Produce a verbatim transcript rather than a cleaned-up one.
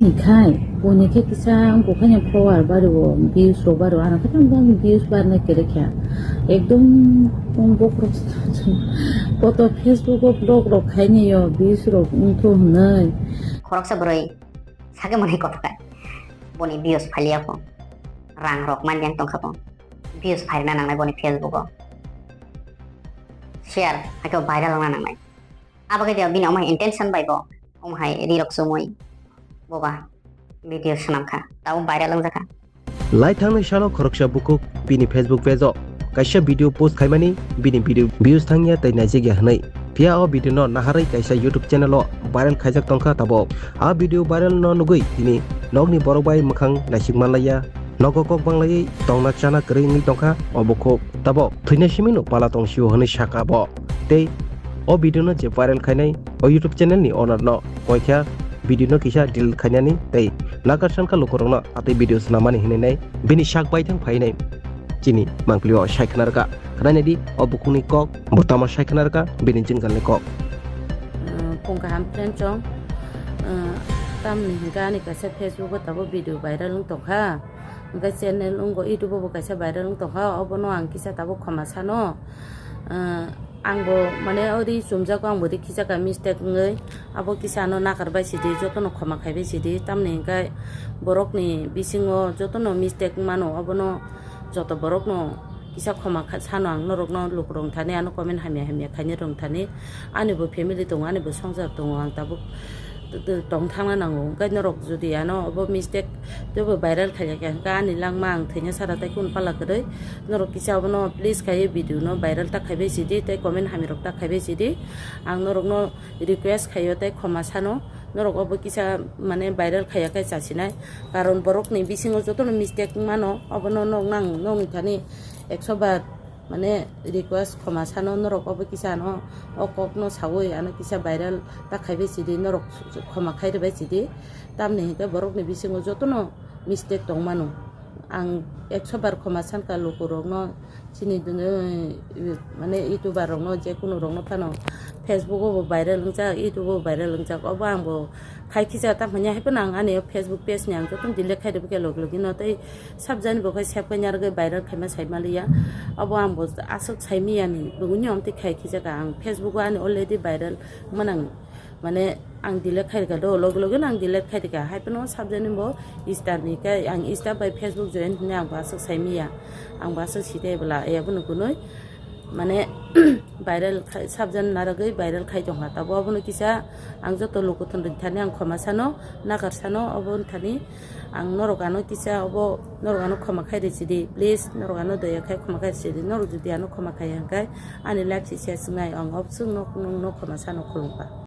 Khai, boni khe kisa wngkha khe follower bari o, views rok bari o, ano khe tamo views barnai kwrwi kha. Ekdom bokhorok koto Facebook o vlog rok khainai o, views rok wngthu hwnwi. Khoroksa bwrwi sakhe mwnai koto kha. Boni views phaliya kho. Rang rok man yang tongkha bo. Views phairna nangnai boni Facebook o. Share, hakhe viral wngna nangnai. Abo khe dia bini omo hai intention bai bo, omo hai rirok chumui boba video swnam kha, tabuk viral wngjakha. Lai thangni salo khoroksa bukhuk bini Facebook page o kaisa video post khaimani bini video views thangya tei naijagya hwnwi. Phiya o video no naharwi kaisa YouTube channel o viral khaijak tongkha tabuk. A video viral no nugwi tini nokni borok bai mwkhang naisik manlaiya. Nogo kok banglaiwi tongna chana kwrwi wngwi tongkha o bukhuk. Tabuk thwina simi no pala tong sio hwnwi sakha bo. Tei o video no je viral khainai o YouTube channel ni owner no koikha video no kisa delete khainani tei nakarsankha lukurokno atwi video swnamani hinwi nai bini sak baithang phainai chini mangpili o sai khna rwkha. Khnainai di o bukhukni kok bo tamo sai khna rwkha bini jwngjalni kok. Phung kaham friend chong, tamni hinkhe ani kaisa Facebook o tabuk video viral wng tongkha. Hwnkhe channel wngkha, YouTube o bo kaisa viral wng tongkha, obono ang kisa tabuk khoma sano. Ah, angbo mane ori chumjago, angbo ri khijakha mistake wngwi. Abo kisa ano nakarbai sidi, jotono khoma khaibai sidi. Tamni hwnkhe borokni bisingo jotono mistake wngmano, obono joto borokno kisa khoma kha-, sano ang norokno lukurok thani ano comment hamya hamya khainai rwng thani. Ani bo family tongo, ani bo swngchar tongo, ang tabuk t-, t-, tong thangna nango. Hwnkhe norok jodi ano obo mistake teibo viral khaiyakha hwnkhe ani langma ang thwina sara tei kunu pala kwrwi. Norok kisa obono please khaiwi video no viral ta khaibai sidi tei comment hamya rok ta khaibai sidi. Ang norokno request khaio tei khoma sano. Norok obo kisa mane viral khaiya khe chasinai. Karon borokni bisingo jotono mistake wngmano, obono nok nang nokni thani ekso bar mane request khoma sano, norok obo kisa ano o kokno sawi ano kisa viral ta khaibai sidi, norok khoma khairwbai sidi. Tamni hinkhe borokni bisingo jotono mistake tongmano. Ang ekso bar khoma sankha lukurokno, chini dun-, mane YouTuber rokno, je kunu rokno phano Facebook o bo viral wngjak, YouTube o bo viral wngjak, obo ang bo khai khijak, tamo hwnwi hai phano ang ani o Facebook page ni ang jotono delete khai rwbaikha logi logi no, tei sabjani bo khai save khai narwgwi viral khaima sai maliya. Obo ang bo aswk sai miyani, bwgwini omtwi khai khijak ang Facebook o ani already viral manang. Mane ang delete khai rwkha do, logi logi no ang delete khai rwkha. Hai phano sabjani bo Insta ni khe ang Insta bai Facebook join hwnwi ang bo aswk sai miya. Ang bo aswk site bwla, abo no kunui mane viral khai, sabjani narwgwi viral khai tongkha. Tabo abono kisa ang joto lukuthon rwngthani ang khoma sano, nakar sano, obo wngthani ang norok ano kisa obo norok ano khoma khai rwsidi, please norok ano doya khai khoma khai rwsidi. Norok jodi ano khoma khai hwnkhe ani life si ses wngnai, ang obswk nok nokno khoma sano khulumkha.